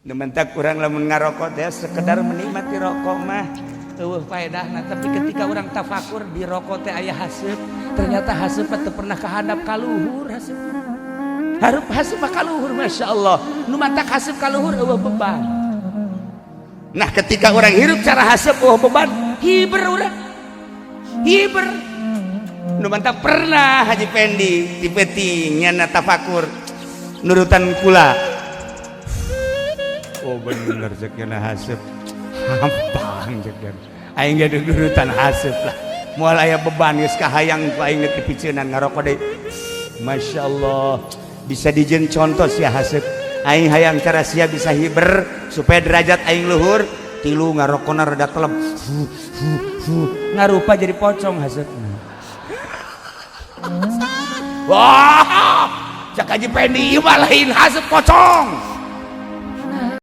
Nu matak urang lamun ngarokok teh sekedar menikmati rokok mah euweuh faedahna, tapi ketika urang tafakur di rokok teh aya haseup, ternyata haseup teu pernah kahandap, kaluhur haseup. Harup haseup mah kaluhur, Masya Allah. Nu matak haseup kaluhur, euweuh beban. Nah, ketika orang hirup cara haseup, euweuh beban, hiber urang, hiber. Nu matak pernah Haji Pendi ti peuting nyana tafakur nurutan kula. Oh bener, cek nya, haseup hampang, cek nya. Aing ge nurutan haseup lah, moal aya beban. Geus kahayang ku aing dipiceunan, ngarokok deui. Masya Allah, bisa dijieun contoh sia haseup. Aing hayang cara sia bisa hiber supaya derajat aing luhur. Tilu ngarokona rada telep, ngarupa jadi pocong haseupna. Wah, cak Haji Pendi, ieu mah lain haseup, pocong.